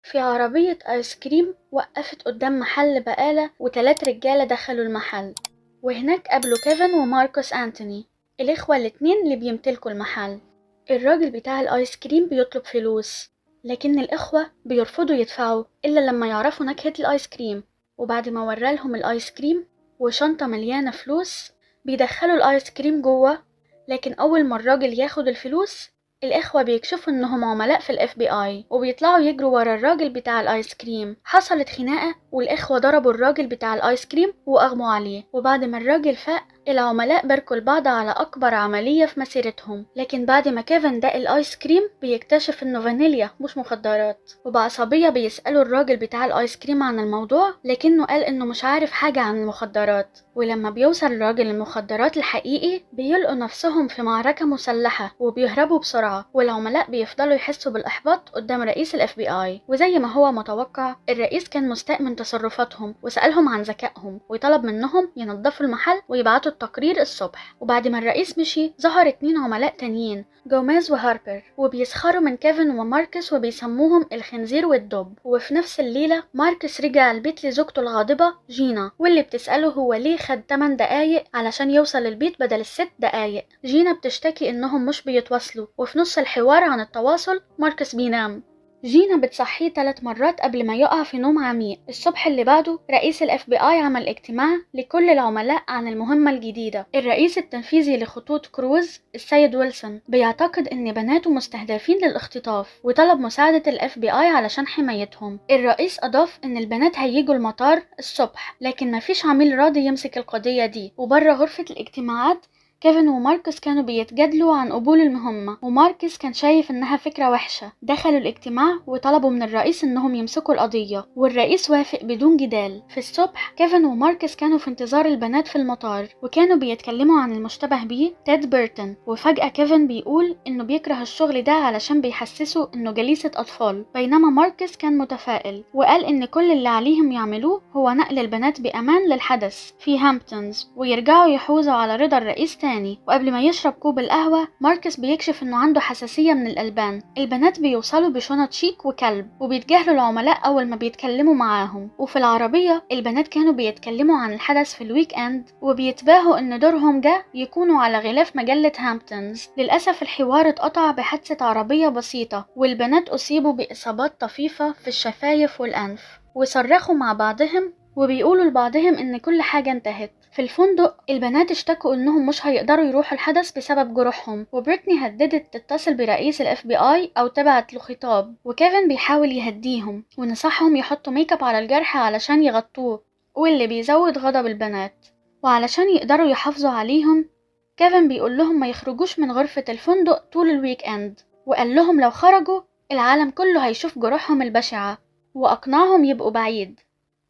في عربية آيس كريم وقفت قدام محل بقالة، وتلات رجالة دخلوا المحل، وهناك قابلوا كيفن وماركوس أنتوني الإخوة الاتنين اللي بيمتلكوا المحل. الراجل بتاع الآيس كريم بيطلب فلوس، لكن الإخوة بيرفضوا يدفعوا إلا لما يعرفوا نكهة الآيس كريم. وبعد ما ورالهم الآيس كريم وشنطة مليانة فلوس بيدخلوا الآيس كريم جوه، لكن أول ما الراجل ياخد الفلوس الإخوة بيكشفوا إنهم عملاء في ال FBI وبيطلعوا يجروا ورا الراجل بتاع الآيس كريم. حصلت خناقة والإخوة ضربوا الراجل بتاع الآيس كريم وأغموا عليه. وبعد ما الراجل فاق العملاء باركوا لبعض على أكبر عملية في مسيرتهم، لكن بعد ما كيفن داق الآيس كريم بيكتشف إنه فانيليا مش مخدرات، وبعصبية بيسألوا الراجل بتاع الآيس كريم عن الموضوع، لكنه قال إنه مش عارف حاجة عن المخدرات. ولما بيوصل الراجل المخدرات الحقيقي بيلقوا نفسهم في معركة مسلحة وبيهربوا بسرعة، والعملاء بيفضلوا يحسوا بالإحباط قدام رئيس ال FBI. وزي ما هو متوقع الرئيس كان مستاء من تصرفاتهم وسألهم عن ذكائهم وطلب منهم ينظفوا المحل ويبعتوا التقرير الصبح. وبعد ما الرئيس مشي ظهر 2 عملاء تانيين جوميز وهاربر، وبيسخروا من كيفن وماركس وبيسموهم الخنزير والدب. وفي نفس الليلة ماركس رجع البيت لزوجته الغاضبة جينا، واللي بتسأله هو ليه خد 8 دقايق علشان يوصل البيت بدل 6 دقايق. جينا بتشتكي انهم مش بيتواصلوا، وفي نص الحوار عن التواصل ماركس بينام. جينا بتصحيه 3 مرات قبل ما يقع في نوم عميق. الصبح اللي بعده رئيس ال FBI عمل اجتماع لكل العملاء عن المهمة الجديدة. الرئيس التنفيذي لخطوط كروز السيد ويلسون بيعتقد ان بناته مستهدفين للاختطاف وطلب مساعدة ال FBI علشان حمايتهم. الرئيس اضاف ان البنات هيجوا المطار الصبح، لكن مفيش عميل راضي يمسك القضية دي. وبره غرفة الاجتماعات كيفن وماركس كانوا بيتجادلوا عن قبول المهمة، وماركس كان شايف انها فكرة وحشة. دخلوا الاجتماع وطلبوا من الرئيس انهم يمسكوا القضية، والرئيس وافق بدون جدال. في الصبح كيفن وماركس كانوا في انتظار البنات في المطار، وكانوا بيتكلموا عن المشتبه بيه تيد بيرتون. وفجأة كيفن بيقول انه بيكره الشغل ده علشان بيحسسه انه جليسة اطفال، بينما ماركس كان متفائل وقال ان كل اللي عليهم يعملوه هو نقل البنات بأمان للحدث في هامبتونز ويرجعوا يحوزوا على رضا الرئيس تاني. وقبل ما يشرب كوب القهوة ماركس بيكشف انه عنده حساسية من الألبان. البنات بيوصلوا بشنط شيك وكلب وبيتجاهلوا العملاء أول ما بيتكلموا معاهم. وفي العربية البنات كانوا بيتكلموا عن الحدث في ال weekend وبيتباهوا ان دورهم جه يكونوا على غلاف مجلة هامبتونز. للأسف الحوار اتقطع بحادثة عربية بسيطة، والبنات أصيبوا بإصابات طفيفة في الشفايف والأنف وصرخوا مع بعضهم وبيقولوا لبعضهم ان كل حاجة انتهت. في الفندق البنات اشتكوا انهم مش هيقدروا يروحوا الحدث بسبب جروحهم، وبريتني هددت تتصل برئيس ال FBI او تبعت له خطاب. وكيفن بيحاول يهديهم ونصحهم يحطوا make up على الجرح علشان يغطوه، واللي بيزود غضب البنات. وعلشان يقدروا يحافظوا عليهم كيفن بيقول لهم ما يخرجوش من غرفة الفندق طول ال weekend، وقال لهم لو خرجوا العالم كله هيشوف جروحهم البشعة، واقنعهم يبقوا بعيد.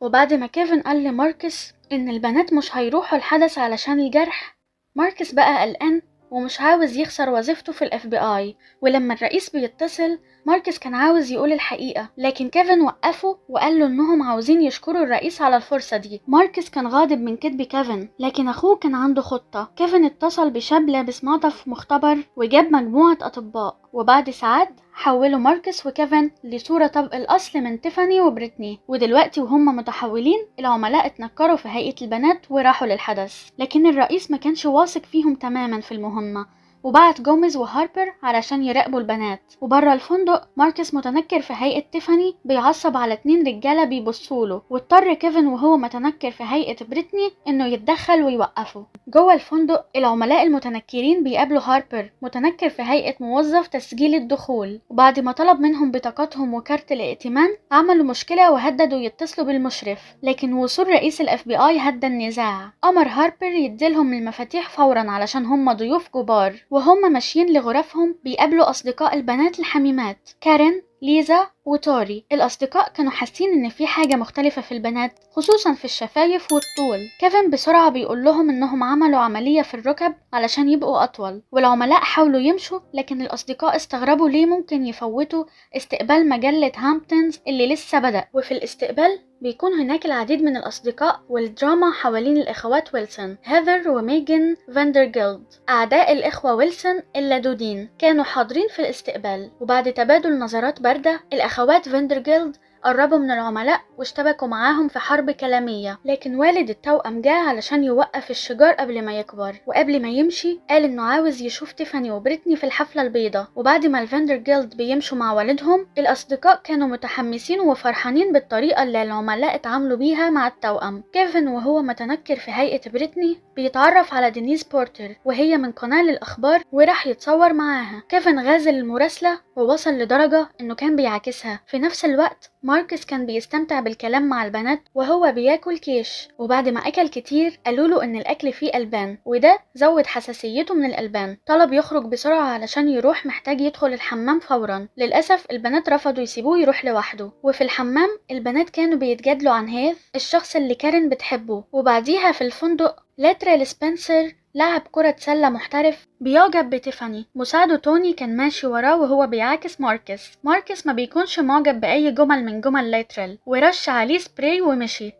وبعد ما كيفن قال لماركس إن البنات مش هيروحوا الحدث علشان الجرح، ماركس بقى قلقان ومش عاوز يخسر وظيفته في ال FBI. ولما الرئيس بيتصل ماركس كان عاوز يقول الحقيقة، لكن كيفن وقفه وقال له انهم عاوزين يشكروا الرئيس على الفرصة دي. ماركس كان غاضب من كذب كيفن، لكن اخوه كان عنده خطة. كيفن اتصل بشاب لابس معطف مختبر وجاب مجموعة اطباء، وبعد ساعات حولوا ماركس وكيفن لصورة طبق الأصل من تيفاني وبريتني. ودلوقتي وهم متحولين العملاء اتنكروا في هيئة البنات وراحوا للحدث، لكن الرئيس ما كانش واثق فيهم تماما في المهمة، وبعت جوميز وهاربر علشان يراقبوا البنات. وبره الفندق ماركس متنكر في هيئة تيفاني بيعصب على 2 رجالة بيبصوله، واضطر كيفن وهو متنكر في هيئة بريتني انه يتدخل ويوقفه. جوه الفندق العملاء المتنكرين بيقابلوا هاربر متنكر في هيئة موظف تسجيل الدخول، وبعد ما طلب منهم بطاقاتهم وكارت الائتمان عملوا مشكلة وهددوا يتصلوا بالمشرف، لكن وصول رئيس ال FBI هدى النزاع. امر هاربر يديلهم المفاتيح فورا علشان هم ضيوف كبار. وهم ماشيين لغرفهم بيقابلوا أصدقاء البنات الحميمات كارين، ليزا وتوري. الأصدقاء كانوا حاسين إن في حاجة مختلفة في البنات، خصوصا في الشفايف والطول. كيفن بسرعة بيقول لهم إنهم عملوا عملية في الركب علشان يبقوا أطول، والعملاء حاولوا يمشوا، لكن الأصدقاء استغربوا ليه ممكن يفوتوا استقبال مجلة هامبتونز اللي لسه بدأ. وفي الاستقبال بيكون هناك العديد من الأصدقاء والدراما حوالين الإخوات ويلسون، هيذر وميجن فاندرجيلد. أعداء الإخوة ويلسون اللدودين كانوا حاضرين في الاستقبال، وبعد تبادل نظرات باردة الأخوات فاندرجيلد قربوا من العملاء واشتبكوا معاهم في حرب كلامية، لكن والد التوأم جه علشان يوقف الشجار قبل ما يكبر، وقبل ما يمشي قال انه عاوز يشوف تيفاني وبريتني في الحفلة البيضاء. وبعد ما الفاندرجيلد بيمشوا مع والدهم، الأصدقاء كانوا متحمسين وفرحانين بالطريقة اللي العملاء اتعاملوا بيها مع التوأم. كيفن وهو متنكر في هيئة بريتني بيتعرف على دينيز بورتر وهي من قناة للأخبار وراح يتصور معاها. كيفن غازل المراسلة ووصل لدرجة انه كان بيعاكسها. في نفس الوقت ماركس كان بيستمتع بالكلام مع البنات وهو بياكل كيش، وبعد ما أكل كتير قالوا له إن الأكل فيه ألبان، وده زود حساسيته من الألبان. طلب يخرج بسرعة علشان يروح، محتاج يدخل الحمام فورا. للأسف البنات رفضوا يسيبوه يروح لوحده. وفي الحمام البنات كانوا بيتجادلوا عن هيث الشخص اللي كارين بتحبه. وبعديها في الفندق لاتريل سبنسر لاعب كرة سلة محترف بيعجب بتيفاني، مساعده توني كان ماشي وراه وهو بيعاكس ماركس. ماركس ما بيكونش معجب بأي جمل من جمل لاتريل ورش عليه سبراي ومشي.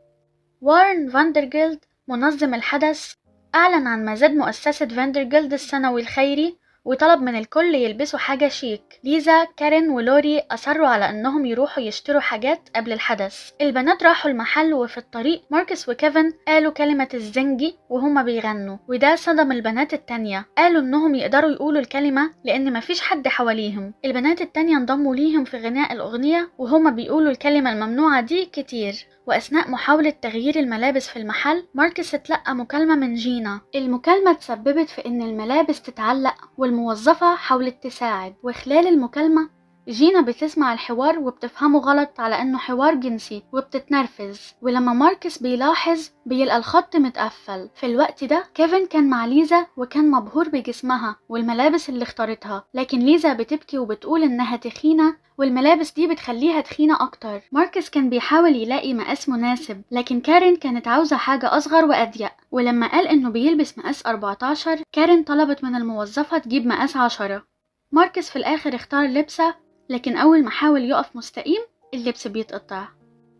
وارن فاندرجيلد منظم الحدث أعلن عن مزاد مؤسسة فاندرجيلد السنوي الخيري وطلب من الكل يلبسوا حاجة شيك. ليزا، كارين ولوري أصروا على أنهم يروحوا يشتروا حاجات قبل الحدث. البنات راحوا المحل، وفي الطريق ماركس وكيفن قالوا كلمة الزنجي وهما بيغنوا، وده صدم البنات التانية. قالوا أنهم يقدروا يقولوا الكلمة لأن مفيش حد حواليهم. البنات التانية انضموا ليهم في غناء الأغنية وهما بيقولوا الكلمة الممنوعة دي كتير. وأثناء محاولة تغيير الملابس في المحل، ماركس اتلقى مكالمة من جينا. المكالمة تسببت في إن الملابس تتعلق والموظفة حاولت تساعد. وخلال المكالمة جينا بتسمع الحوار وبتفهمه غلط على إنه حوار جنسي وبتتنرفز. ولما ماركس بيلاحظ بيلقى الخط متقفل. في الوقت ده كيفن كان مع ليزا وكان مبهور بجسمها والملابس اللي اختارتها، لكن ليزا بتبكي وبتقول إنها تخينة والملابس دي بتخليها تخينة أكتر. ماركس كان بيحاول يلاقي مقاس مناسب، لكن كارين كانت عاوزة حاجة أصغر وأضيق. ولما قال إنه بيلبس مقاس 14، كارين طلبت من الموظفة تجيب مقاس 10. ماركس في الآخر اختار لبسة، لكن أول ما حاول يقف مستقيم اللبس بيتقطع.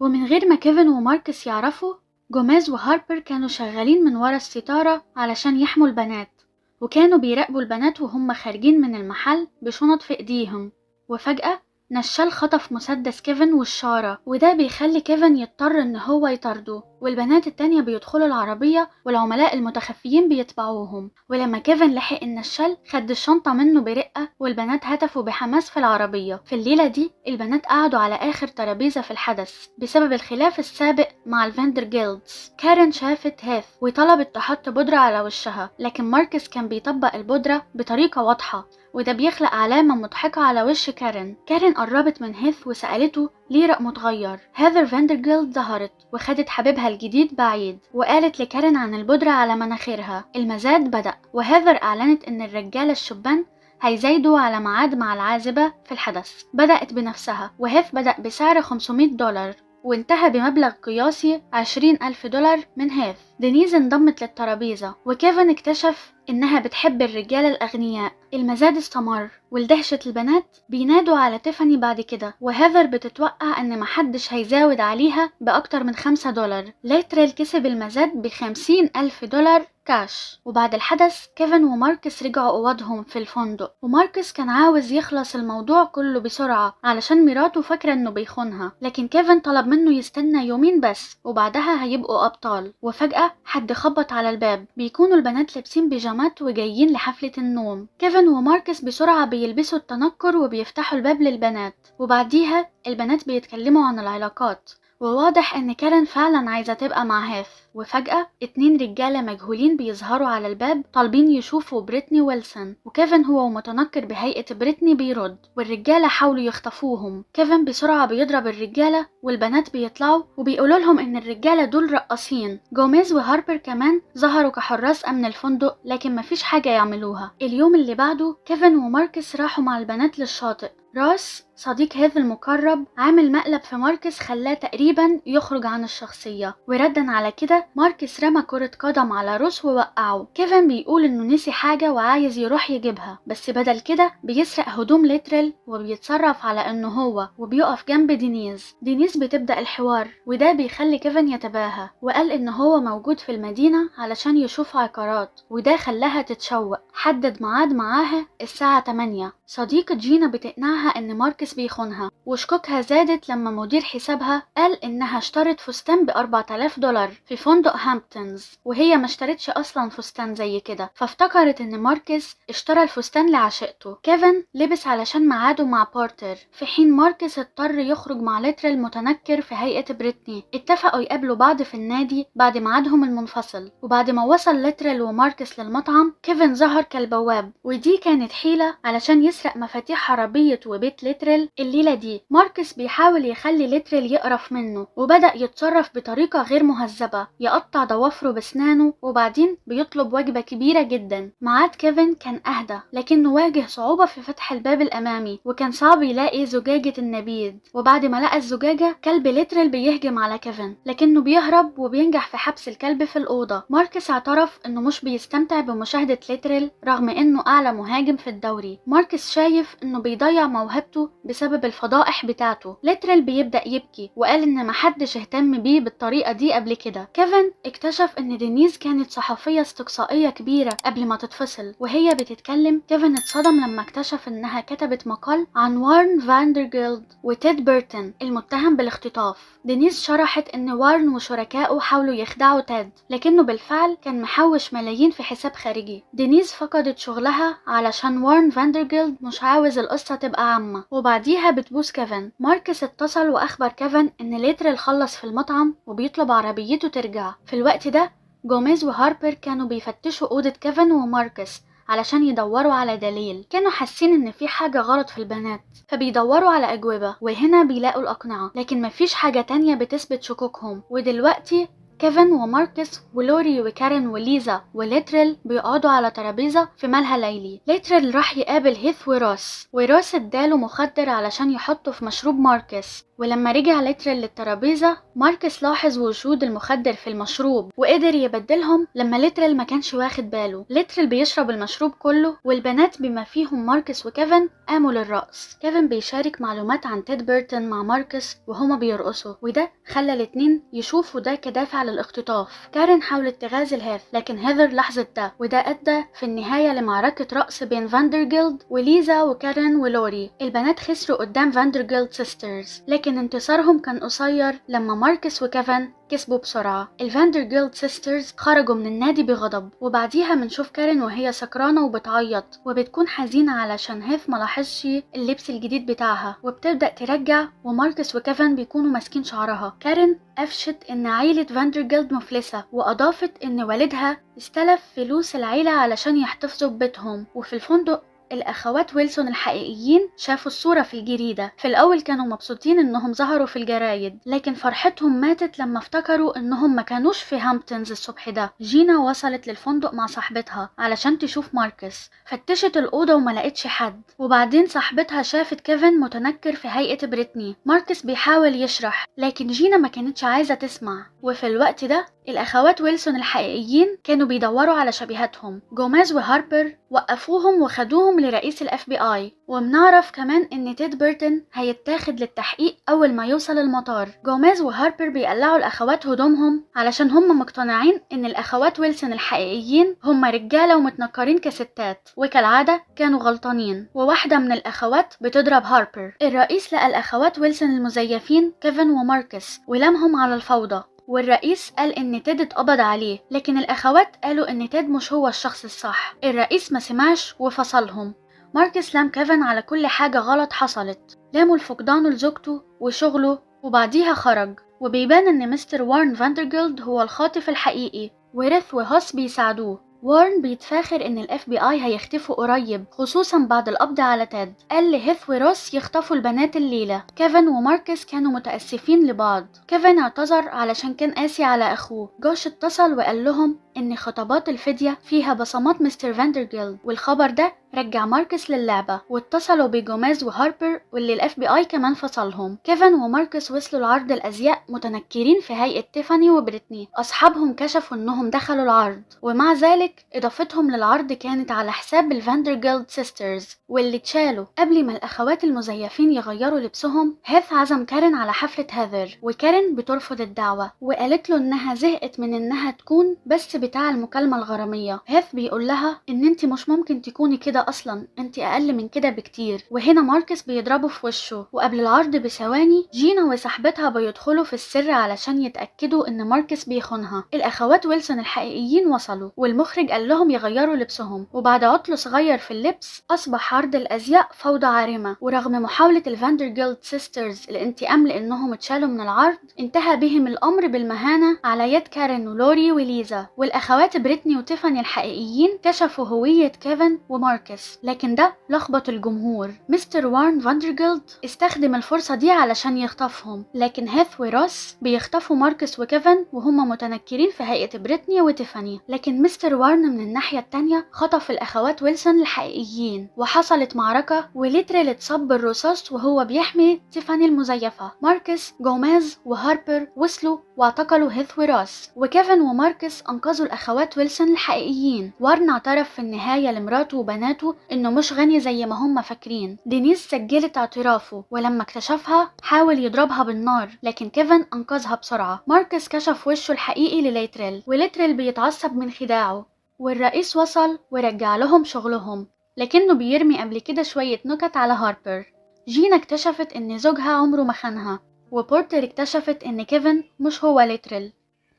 ومن غير ما كيفن وماركس يعرفوا، جوميز وهاربر كانوا شغالين من ورا الستارة علشان يحموا البنات، وكانوا بيراقبوا البنات وهم خارجين من المحل بشنط في ايديهم. وفجأة نشال خطف مسدس كيفن والشارة، وده بيخلي كيفن يضطر ان هو يطارده، والبنات التانية بيدخلوا العربية والعملاء المتخفيين بيتبعوهم. ولما كيفن لحق النشال خد الشنطة منه برقة، والبنات هتفوا بحماس في العربية. في الليلة دي البنات قعدوا على آخر ترابيزة في الحدث بسبب الخلاف السابق مع الفاندرجيلدز. كارين شافت هيث وطلبت تحط بودرة على وشها، لكن ماركس كان بيطبق البودرة بطريقة واضحة، وده بيخلق علامة مضحكة على وش كارين. كارين قربت من هيث وسألته ليه رقمه اتغير. هيذر فاندرجيلد ظهرت وخدت حبيبها الجديد بعيد، وقالت لكارين عن البودرة على مناخيرها. المزاد بدأ، وهيذر أعلنت إن الرجالة الشبان هيزايدوا على ميعاد مع العازبة في الحدث. بدأت بنفسها، وهيث بدأ بسعر $500 وانتهى بمبلغ قياسي $20,000 من هيث. دينيز انضمت للترابيزة، وكيفن اكتشف إنها بتحب الرجال الأغنياء. المزاد استمر، ولدهشة البنات بينادوا على تيفاني بعد كده، وهيذر بتتوقع إن محدش هيزاود عليها بأكتر من $5. لاتريل كسب المزاد ب$50,000 كاش. وبعد الحدث كيفن وماركس رجعوا أوضهم في الفندق، وماركس كان عاوز يخلص الموضوع كله بسرعة علشان مراته فاكرة إنه بيخونها، لكن كيفن طلب منه يستنى يومين بس وبعدها هيبقوا أبطال. وفجأة حد خبط على الباب، بيكونوا البنات لابسين بيجامات وجايين لحفلة النوم. كيفن وماركس بسرعة بيلبسوا التنكر وبيفتحوا الباب للبنات، وبعديها البنات بيتكلموا عن العلاقات، وواضح ان كارين فعلا عايزة تبقى مع هيث. وفجأة 2 رجالة مجهولين بيظهروا على الباب طالبين يشوفوا بريتني ويلسون، وكيفن هو متنكر بهيئة بريتني بيرد، والرجالة حاولوا يخطفوهم. كيفن بسرعة بيضرب الرجالة، والبنات بيطلعوا وبيقولوا لهم ان الرجالة دول رقاصين. جوميز وهاربر كمان ظهروا كحراس امن الفندق، لكن مفيش حاجة يعملوها. اليوم اللي بعده كيفن وماركس راحوا مع البنات للشاطئ. راس صديق هيث المقرب عامل مقلب في ماركس خلاه تقريبا يخرج عن الشخصية، وردا على كده ده ماركس رمى كرة قدم على روس ووقعه. كيفن بيقول انه نسي حاجة وعايز يروح يجيبها، بس بدل كده بيسرق هدوم ليتريل وبيتصرف على انه هو، وبيقف جنب دينيز. دينيز بتبدأ الحوار وده بيخلي كيفن يتباهى، وقال ان هو موجود في المدينة علشان يشوف عقارات، وده خلاها تتشوق. حدد ميعاد معاها الساعة 8. صديقة جينا بتقنعها ان ماركس بيخونها، وشكوكها زادت لما مدير حسابها قال انها اشترت فستان ب$4000 في فندق هامبتونز، وهي ما اشترتش اصلا فستان زي كده، فافتكرت ان ماركس اشترى الفستان لعشيقته. كيفن لبس علشان ميعاده مع بورتر، في حين ماركس اضطر يخرج مع ليتريل متنكر في هيئة بريتني. اتفقوا يقابلوا بعض في النادي بعد ميعادهم المنفصل. وبعد ما وصل ليتريل وماركس للمطعم، كيفن ظهر كالبواب، ودي كانت حيلة علشان يسرق مفاتيح عربية وبيت ليتريل الليلة دي. ماركس بيحاول يخلي ليتريل يقرف منه، وبدأ يتصرف بطريقة غير مهذبة، يقطع ضوافره بسنانه، وبعدين بيطلب وجبة كبيرة جدا. ميعاد كيفن كان أهدى، لكنه واجه صعوبة في فتح الباب الأمامي، وكان صعب يلاقي زجاجة النبيذ. وبعد ما لقى الزجاجة، كلب ليتريل بيهجم على كيفن، لكنه بيهرب وبينجح في حبس الكلب في الأوضة. ماركس اعترف إنه مش بيستمتع بمشاهدة ليتريل رغم إنه أعلى مهاجم في الدوري. ماركس شايف إنه بيضيع موهبته بسبب الفضائح بتاعته. ليتريل بيبدأ يبكي وقال إن محدش اهتم بيه بالطريقة دي قبل كده. كيفن اكتشف إن دينيز كانت صحفية استقصائية كبيرة قبل ما تتفصل. وهي بتتكلم كيفن اتصدم لما اكتشف إنها كتبت مقال عن وارن فاندرجيلد وتيد بيرتون المتهم بالاختطاف. دينيز شرحت إن وارن وشركائه حاولوا يخدعوا تيد، لكنه بالفعل كان محوش ملايين في حساب خارجي. دينيز فقدت شغلها علشان وارن فاندرجيلد مش عاوز القصة تبقى عامة. وبعديها بتبوس كيفن. ماركس اتصل وأخبر كيفن إن ليتريل خلص في المطعم وبيطلب عربيته ترجع. في الوقت ده جوميز وهاربر كانوا بيفتشوا أوضة كيفن وماركس علشان يدوروا على دليل. كانوا حاسين ان في حاجة غلط في البنات، فبيدوروا على أجوبة، وهنا بيلاقوا الأقنعة، لكن مفيش حاجة تانية بتثبت شكوكهم. ودلوقتي كيفن وماركس ولوري وكارين وليزا وليتريل بيقعدوا على ترابيزة في ملهى ليلي. ليتريل راح يقابل هيث وروس، وروس اداله مخدر علشان يحطه في مشروب ماركس. ولما رجع ليتريل للترابيزة، ماركس لاحظ وجود المخدر في المشروب وقدر يبدلهم لما ليتريل ما كانش واخد باله. ليتريل بيشرب المشروب كله، والبنات بما فيهم ماركس وكيفن قاموا للرقص. كيفن بيشارك معلومات عن تيد بيرتون مع ماركس وهما بيرقصوا، وده خلى الاتنين يشوفوا ده كدافع للاختطاف. كارين حاولت تغازل هيث، لكن هيذر لاحظت ده، وده ادى في النهاية لمعركة رقص بين فاندرجيلد وليزا وكارين ولوري. البنات خسروا قدام فاندرجيلد sisters، لكن انتصارهم كان قصير لما ماركس وكيفن كسبوا بسرعة. الفاندرجيلد sisters خرجوا من النادي بغضب، وبعديها بنشوف كارين وهي سكرانة وبتعيط وبتكون حزينة علشان هيث ملاحظش اللبس الجديد بتاعها، وبتبدأ ترجع، وماركس وكيفن بيكونوا ماسكين شعرها. كارين قفشت ان عيلة فاندرجيلد مفلسة، واضافت ان والدها استلف فلوس العيلة علشان يحتفظوا ببيتهم. وفي الفندق الأخوات ويلسون الحقيقيين شافوا الصورة في الجريدة. في الأول كانوا مبسوطين إنهم ظهروا في الجرايد، لكن فرحتهم ماتت لما افتكروا إنهم ما كانوش في هامبتونز الصبح ده. جينا وصلت للفندق مع صاحبتها علشان تشوف ماركس، فتشت الأوضة وما لقتش حد، وبعدين صاحبتها شافت كيفن متنكر في هيئة بريتني. ماركس بيحاول يشرح، لكن جينا ما كانتش عايزة تسمع. وفي الوقت ده الأخوات ويلسون الحقيقيين كانوا بيدوروا على شبيهاتهم. جوميز وهاربر وقفوهم وخدوهم لرئيس ال FBI، وبنعرف كمان ان تيد بيرتون هيتاخد للتحقيق اول ما يوصل المطار. جوميز وهاربر بيقلعوا الاخوات هدومهم علشان هم مقتنعين ان الاخوات ويلسون الحقيقيين هم رجاله ومتنكرين كستات، وكالعاده كانوا غلطانين، وواحده من الاخوات بتضرب هاربر. الرئيس لقى الاخوات ويلسون المزيفين كيفن وماركس ولامهم على الفوضى، والرئيس قال ان تيد اتقبض عليه، لكن الاخوات قالوا ان تيد مش هو الشخص الصح. الرئيس ما سمعش وفصلهم. ماركس لام كيفن على كل حاجة غلط حصلت، لامه لفقدانه لزوجته وشغله، وبعديها خرج. وبيبان ان مستر وارن فاندرجيلد هو الخاطف الحقيقي، وريث وهوس بيساعدوه. وارن بيتفاخر ان ال FBI هيختفوا قريب، خصوصا بعد القبض على تيد. قال لهيث وروس يخطفوا البنات الليله. كيفن وماركس كانوا متاسفين لبعض. كيفن اعتذر علشان كان قاسي على اخوه. جوش اتصل وقال لهم إن خطابات الفدية فيها بصمات مستر فاندرجيلد، والخبر ده رجع ماركس للعبة، واتصلوا بجوميز وهاربر واللي ال FBI كمان فصلهم. كيفن وماركس وصلوا لعرض الازياء متنكرين في هيئة تيفاني وبريتني، اصحابهم كشفوا انهم دخلوا العرض، ومع ذلك اضافتهم للعرض كانت على حساب الفاندرجيلد sisters واللي اتشالوا. قبل ما الاخوات المزيفين يغيروا لبسهم، هيث عزم كارين على حفلة هيذر، وكارين بترفض الدعوة وقالت له انها زهقت من انها تكون بس بتاع المكالمة الغرامية. هيث بيقول لها ان انت مش ممكن تكوني كده اصلا، انت اقل من كده بكتير. وهنا ماركس بيضربه في وشه. وقبل العرض بثواني جينا وصاحبتها بيدخلوا في السر علشان يتاكدوا ان ماركس بيخونها. الاخوات ويلسون الحقيقيين وصلوا، والمخرج قال لهم يغيروا لبسهم، وبعد عطل صغير في اللبس اصبح عرض الازياء فوضى عارمه. ورغم محاوله الفاندرجيلد sisters الانتقام لانهم اتشالوا من العرض، انتهى بهم الامر بالمهانه على يد كارين ولوري وليزا. والاخوات بريتني وتيفاني الحقيقيين كشفوا هويه كيفن وماركس، لكن ده لخبط الجمهور. مستر وارن فاندرجيلد استخدم الفرصة دي علشان يخطفهم، لكن هيث وروس بيخطفوا ماركس وكيفن وهم متنكرين في هيئة بريتني وتيفاني. لكن مستر وارن من الناحية التانية خطف الأخوات ويلسون الحقيقيين، وحصلت معركة وليتريل اتصاب بالرصاص وهو بيحمي تيفاني المزيفة. ماركس، جوميز وهاربر وصلوا واعتقلوا هيث وروس، وكيفن وماركس أنقذوا الأخوات ويلسون الحقيقيين. وارن اعترف في النهاية لمراته وبناته إنه مش غني زي ما هم فاكرين. دينيس سجلت اعترافه، ولما اكتشفها حاول يضربها بالنار، لكن كيفن أنقذها بسرعة. ماركس كشف وشه الحقيقي لليتريل، وليتريل بيتعصب من خداعه، والرئيس وصل ورجع لهم شغلهم، لكنه بيرمي قبل كده شوية نكت على هاربر. جينا اكتشفت إن زوجها عمره ما خانها، وبورتر اكتشفت إن كيفن مش هو ليتريل.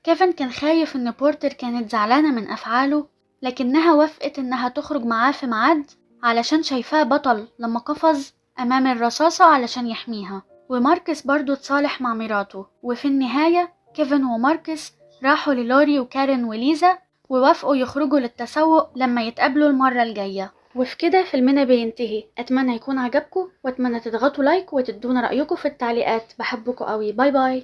كيفن كان خايف إن بورتر كانت زعلانة من أفعاله، لكنها وافقت إنها تخرج معاه في ميعاد علشان شايفاه بطل لما قفز أمام الرصاصة علشان يحميها. وماركس برضو اتصالح مع مراته. وفي النهاية كيفن وماركس راحوا للوري وكارين وليزا ووافقوا يخرجوا للتسوق لما يتقابلوا المرة الجاية. وفي كده فيلمنا بينتهي. أتمنى يكون عجبكم، وأتمنى تضغطوا like وتدونا رأيكم في التعليقات. بحبكم قوي، bye bye.